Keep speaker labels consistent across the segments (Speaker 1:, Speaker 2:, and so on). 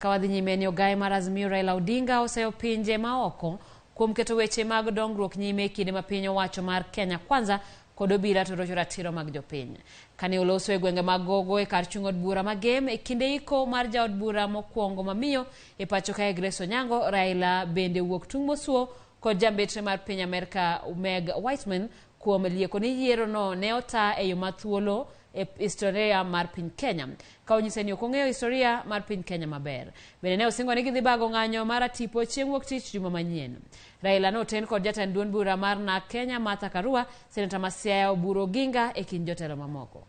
Speaker 1: Ka wadhi nyime ni ogaye mar Azimio Raila Odinga oseyo pinje maoko kuom keto weche mag dongruok nyime e kinde ma piny owacho mar Kenya Kwanza kod obila to rocho ratiro mag jopiny. Kane oloso e gwenge mag Gogo e kar chung' od bura ma Gem e kinde iko mar jaod bura mokwongo mamiyo e pacho kae Grace Onyango, Raila bende wuok tung' mosuo kod jambetre mar piny Amerka Meg Whitman kuom lieko ni yiero no ne ota e yo mathuolo e historia mar piny Kenya. Ka onyise ni ok ong'eyo historia mar piny Kenya maber. Bende ne osingo ni gidhi bago ng'anyo mar atipo chieng' wuok tich juma manyien. Raila noten kod jatend duond bura mar NARC Kenya Martha Karua, Seneta ma Siaya Oburu Oginga e kind jotelo mamoko.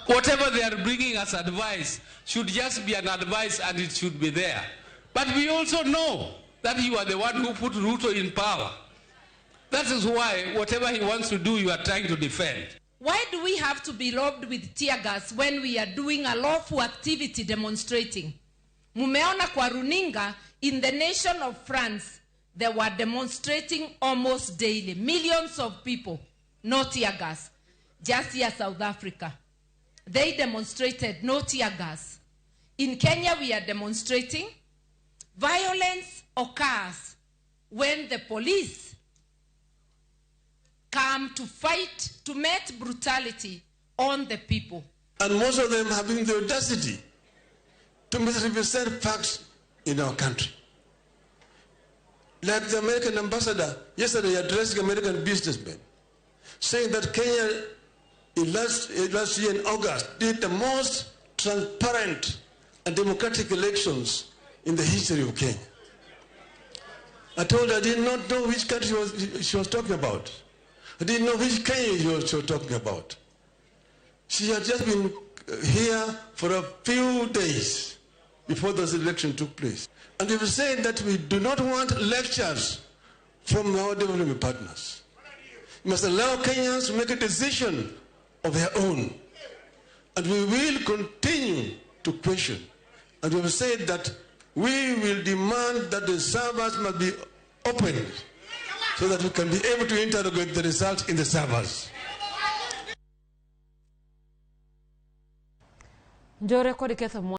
Speaker 2: Whatever they are bringing as advice should just be an advice and it should be there. But we also know that you are the one who put Ruto in power. That is why whatever he wants to do, you are trying to defend.
Speaker 3: Why do we have to be robbed with tear gas when we are doing a lawful activity demonstrating? Mumeona kwa runinga, in the nation of France, they were demonstrating almost daily. Millions of people, no tear gas. Just here, South Africa. They demonstrated no tear gas. In Kenya, we are demonstrating. Violence occurs when the police come to fight, to met brutality on the people.
Speaker 4: And most of them having the audacity to misrepresent facts in our country. Like the American ambassador yesterday addressing American businessmen, saying that Kenya in last year in August did the most transparent and democratic elections in the history of Kenya. I told her I did not know which country she was talking about. I didn't know which Kenya she was talking about. She had just been here for a few days before this election took place. And we were saying that we do not want lectures from our development partners. We must allow Kenyans to make a decision of their own. And we will continue to question. And we have said that we will demand that the servers must be opened so that we can be able to interrogate the results in the servers.
Speaker 1: Njore kod ketho